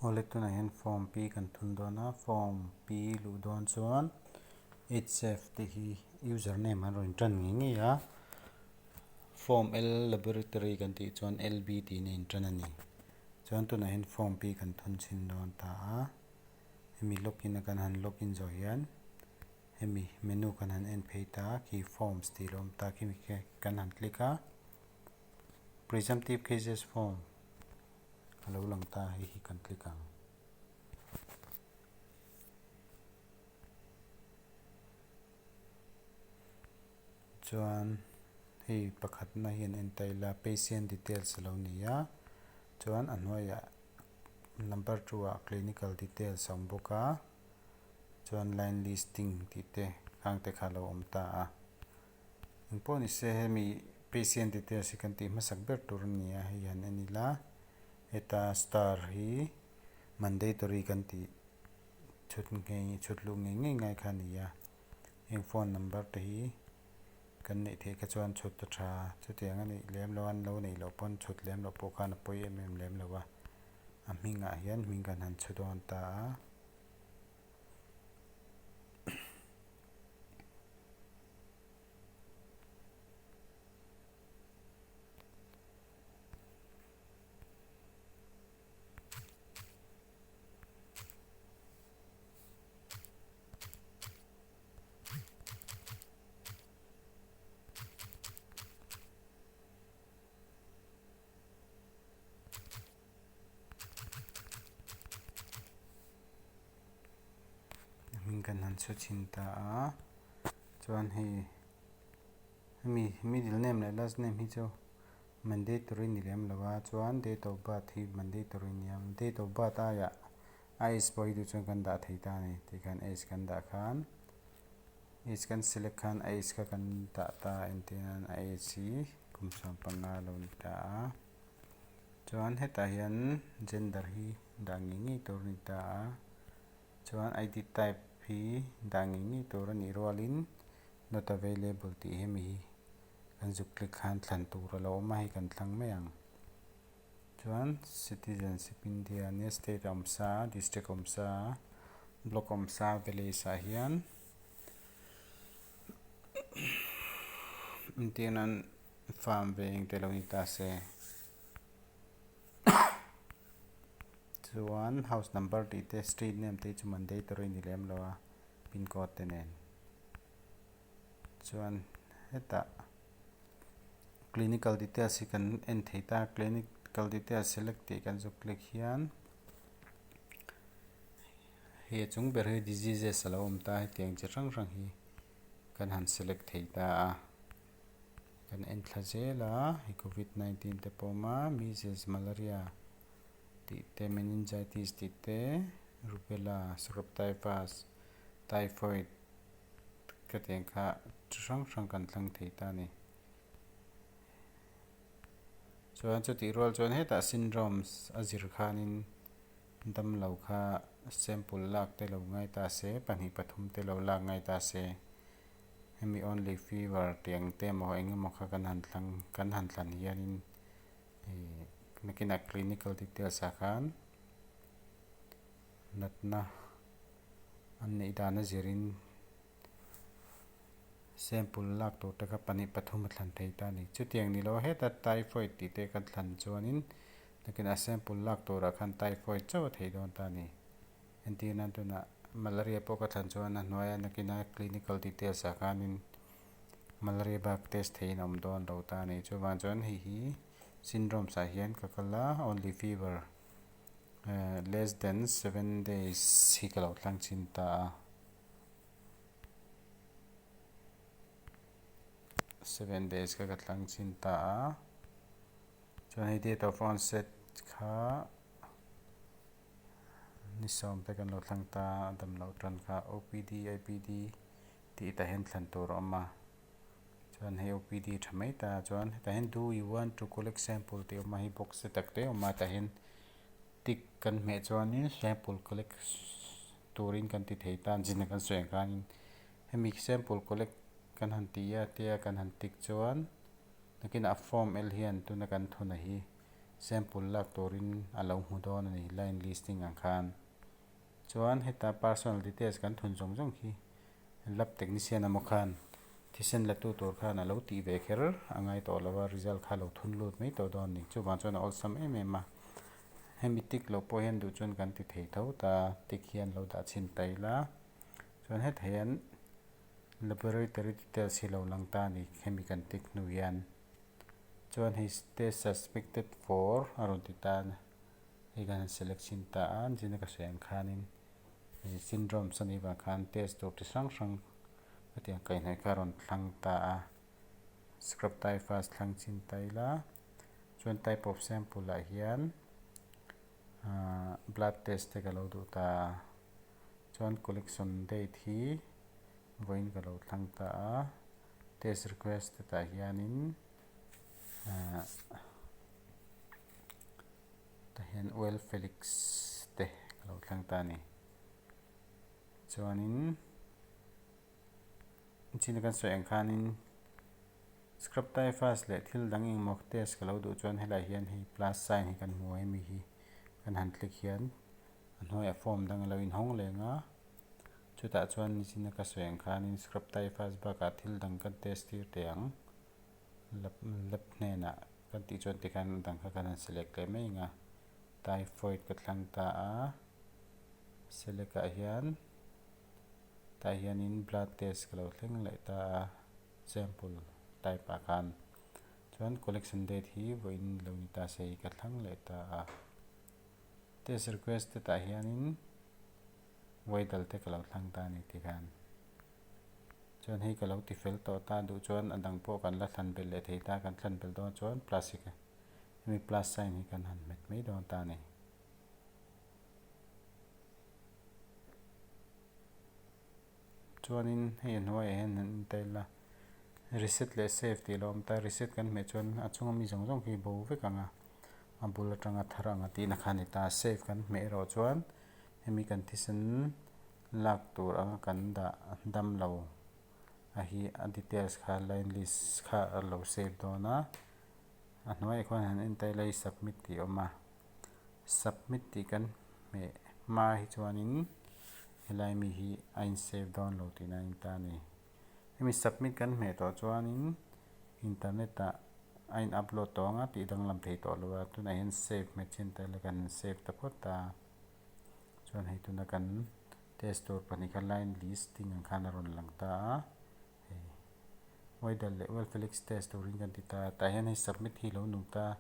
Awle tunah hian form P kan thun dawn a, form P luh dawn chuan HF tih hi user name an rawn tan ngei ngei a, form L laboratory kan tih chuan LB tiin a intan a ni. Chuan tunah hian form P kan thun chhin dawn ta a, hemi login a kan han login zawh hian hemi menu kan han en phei ta a, khi forms tih a lo awm ta a, khimi khi kan han click a, presumptive cases form. A lo lang ta hei hi kan click ang. Chuan hei pakhatna hian en ta ila patient details a lo ni a, chuan a hnuaiah number two ah clinical details a awm bawk a, chuan line listing tih te khang te kha a lo awm ta a. Engpawh ni se hemi patient details hi kan tih hmasak ber tur a ni a, hei han en ila heta star hi mandatory kan tih chhut ngei chhut luh ngei ngei ngai kha a ni a, heng phone number te hi kan neih theih kha chuan chhut a tha chutiang a nih lem loh a an lo neih loh pawn chhut lem loh pawh khan a pawi em em lem lo a, a hmingah hian hming kan han chhu dawn ta a. Hming kan han chhu chhin ta a chuan hei hemi middle name leh last name hi chu mandatory ni lem lo a chuan date of birth hi mandatory a ni a date of birth aiah age pawh hi duh chuan kan dah thei ta a ni tikhan age kan dah khan age kan select khan age kha kan dah ta a entir nan a age hi kum 15 a lo ni ta a chuan hetah hian gender hi dah ngei ngei tur a ni ta a chuan id type hi dah ngei ngei tur a nih rualin not available tih hemi hi kan zuk click khan thlan tur a lo awm a hei kan thlang mai ang chuan citizenship India ania state a awm sa a district a awm sa a block a awm sa a village ah hian entir nan farm ve eng te lo ni ta se. Chuan house number tih te street name te hi chu mandatory a ni lem lo a pin code te nen chuan hetah clinical details hi kan en thei ta clinical details select tih kan zuk click hian hei a chung ber hi diseases a lo awm ta hetiang chi hrang hrang hi kan han select thei ta a. Kan en thla zel a, hei covid 19 te pawh a awm a, measles, malaria tih te, meningitis tih te, rubella, scrub typhus, typhoid ka tih ang kha chi hrang hrang kan thlang thei ta a ni. Chuan chutih rual chuan hetah syndromes a zir khanin damlo kha sample lak te lo ngai ta se, pahnih pathum te lo lak ngai ta se. Hemi only fever tih ang te emaw eng emaw kha kan han thlang kan han thlan hianin ih nakinah clinical details ah khan natna an neih dan a zirin sample lak tur te kha pahnih pathum a thlan thei ta a ni. Chutiang ni lo heta typhoid tih te kan thlan chuanin nakinah sample lak turah khan typhoid chauh a thei dawn ta a ni. Entir nan tunah malaria pawh ka thlan chuan a hnuaia nakina clinical details ah khanin malaria bak test theihin a awm dawn lo ta a ni. Chuvang chuan hei hi syndromes ah hian ka kal a only fever less than 7 days hi ka lo thlang chin ta a. 7 days kha ka thlang chin ta a. Chuan hei date of onset kha Ni sawm te kan lo thlang ta a, dam loh tan kha OPD, IPD tih tah hian thlan tur a awm a, chuan hei OPD tha mai ta chuan hetah hian do you want to collect sample tih a awm a, hei box te tak te a awm a, tah hian tick kan hmeh chuanin sample collect turin kan ti thei ta a, zin a kan sawi ang khanin hemi sample collect kan han ti a tia kan han tick chuan nakinah form el hian tuna kan thuna hi. Sample lak turin a lo hmu dawn a ni line listing ang khan. Chuan heta personal details kan thun zawng zawng khi lab technician emaw khan thisen la tu tur khan a lo tih ve kher a ngai tawh lo a, result kha a lo thun lut mai tawh dawn a ni. Chuvang chuan a awlsam em em a, hemi tick loh pawh hian duh chuan kan ti thei tho ta, tick hian lo dah chhin ta ila. Chuan hetah hian laboratory details hi lo lang ta a ni hemi kan tick hnu hian. Chuan hei test suspected for a rawn ti ta a. Hei kan han select chhin ta a, zina ka sawi ang khanin ih syndromes a nih vang khan test tur chi hrang hrang hetiang kaihhnawih kha a rawn thlang ta a, scrub typhus thlang chhin ta ila chuan type of sample ah hian ahh blood test te ka lo duh ta a, chuan collection date hi vawiin ka lo thlang ta a, test request te tah hianin ahh. Tah hian Oil Felix te ka lo thleng ta a ni. Chuanin china kan sawi ang khanin scrub typhus leh thil dang engemaw test ka lo duh chuan helai hian hei plus sign hi kan hmu a hemi hi kan han click hian a hnuaiah form dang a lo inhawng leng a chutah chuan nichina ka sawi ang khanin scrub typhus bakah thil dang kan test tir teh ang lab lab hnenah Kan tih chuan tikhan a dang kha kan han select leh mai ang a, typhoid ka thlang ta a, select ah hian tah hianin blood test ka lo thleng leh ta a, sample type ah khan chuan collection date hi vawiin lo ni ta se ka thlang leh ta a, test request te tah hianin Weidal te ka lo thlang ta a ni tikhan. Chuan hei ka lo ti fel tawh ta duh chuan a dang pawh kan la thlan belh leh thei ta, kan thlan belh dawn chuan plus hi hemi plus sign hi kan han hmet mai dawn ta a ni. Chuanin hei a hnuaiah hian han intail a, reset leh save tih a lo awm ta, reset kan hmeh chuan a chunga mi zawng zawng khi bo vek ang a, a bul atanga thar ang a tihna kha a ni ta, save kan hmeh erawh chuan hemi kan thisen lak tur anga kan dah dam lo a hi a details kha line list kha a lo save dawn a a hnuaiah khuan han en ta ila hei submit tih a awm a submit tih kan hmeh hma hi chuanin helai mi hi a in save dawn lo tihna a ni ta a ni hemi submit kan hmeh tawh chuanin internet ah a in upload tawh ang a tih danglam thei tawh lo a tunah hian save hmet chin ta ila kan save ta phawt a. Chuan hei tuna kan test tur pahnih kha line listing ang khan a rawn lang ta a, hei Weidel leh Welfelix test turin kan ti ta a, tah hian hei submit hi lo nung ta a,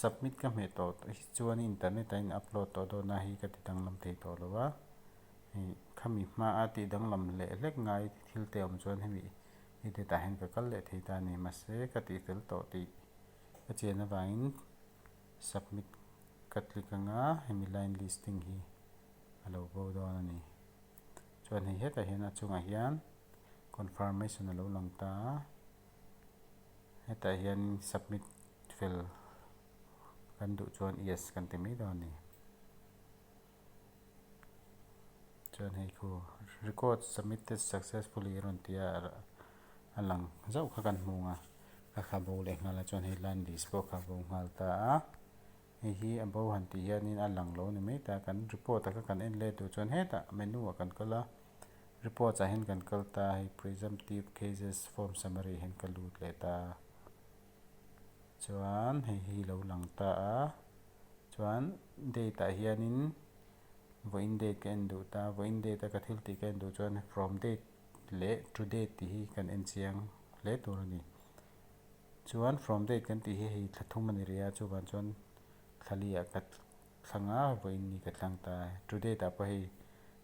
submit ka hmeh tawh hi chuan internet ah in upload tawh dawn a hei ka ti danglam thei tawh lo a, hei khami hmaa tih danglam leh hlek ngai thil te awm chuan hemi edit ah hian ka kal leh thei ta a ni mahse ka tih fel tawh tih ka chian avangin submit ka click anga hemi line listing hi a lo bo dawn a ni. Chuan hei hetah hian a chungah hian confirmation a lo lang ta a, hetah hian submit fel kan duh chuan yes kan ti mai dawn a ni. Chuan hei khu record submitted successfully a rawn ti a a lang zauh kha kan hmu ang a ka kha bo leh nghal a chuan hei line list pawh kha bo nghal ta a hei hi a bo han tih hianin a lang lo a ni mai ta kan report ah kha kan en let duh chuan hetah menu ah kan kal a reports ah hian kan kal ta a hei presumptive cases form summary ah hian ka lut leh ta a chuan hei hi lo lang ta a. Chuan date ah hianin vawiin date ka en duh ta, vawiin date a ka thil tih ka en duh chuan from date leh to date tih hi kan en chiang hle tur a ni. Chuan from date kan tih hi hei thla thum a ni rih a, chuvang chuan thla li ah ka thlang a, vawiin ni ka thlang ta. To date ah pawh hei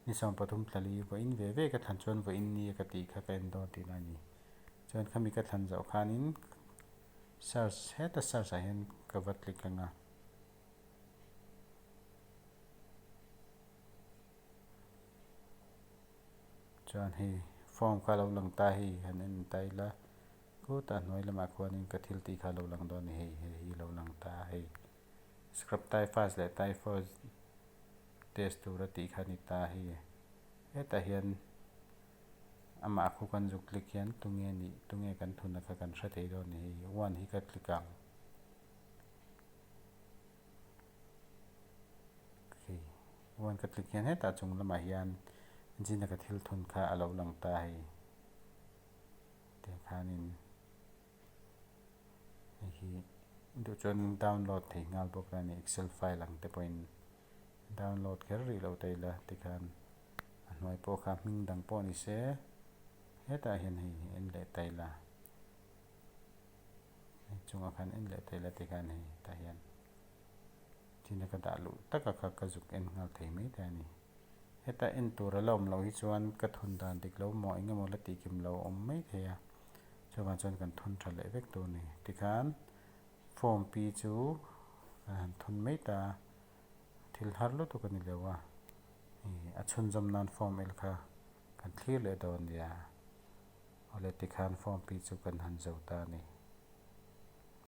ni 13 thla li vawiin ve ve ka thlan chuan vawiin ni a ka tih kha ka en dawn tihna a ni. Chuan khami ka thlan zawh khanin search heta search ah hian ka va click ang a. Chuan hei form kha a lo lang ta hei han en ta ila khutah hnuai lamah khuanin ka thil tih kha a lo lang dawn a ni hei hei hi a lo lang ta hei scrub typhus leh typhoid test tura tih kha a ni ta hei hetah hian amah khu kan zuk click hian tunge nih tunge kan thuna kha kan hre thei dawn a ni hei one hi ka click ang. 1 ka click hian hetah chung lamah hian Gina ka thil thun kha a lo lang ta hei. Tiang khanin hei hi duh chuan download thei nghal bawk a ni excel file ang te pawhin download kher rih loh ta ila tikhan a hnuai pawh kha hming dang pawh ni se hetah hian hei en leh ta ila hei chungah khan en leh ta ila tikhan hei tah hian thil a ka dah luh taka kha ka zuk en nghal thei mai thei a ni. Heta en tur a la awm loh hi chuan ka thun dan dik lo maw eng emaw la tih kim lo a awm mai thei a, chuvang chuan kan thun tha leh vek tur a ni. Tikhan form P chu kan han thun mai ta a, thil har lutuk a ni lo a, ih a chhunzawm nan form L kha kan thlir leh dawn nia. Awle tikhan form P chu kan han zo ta a ni.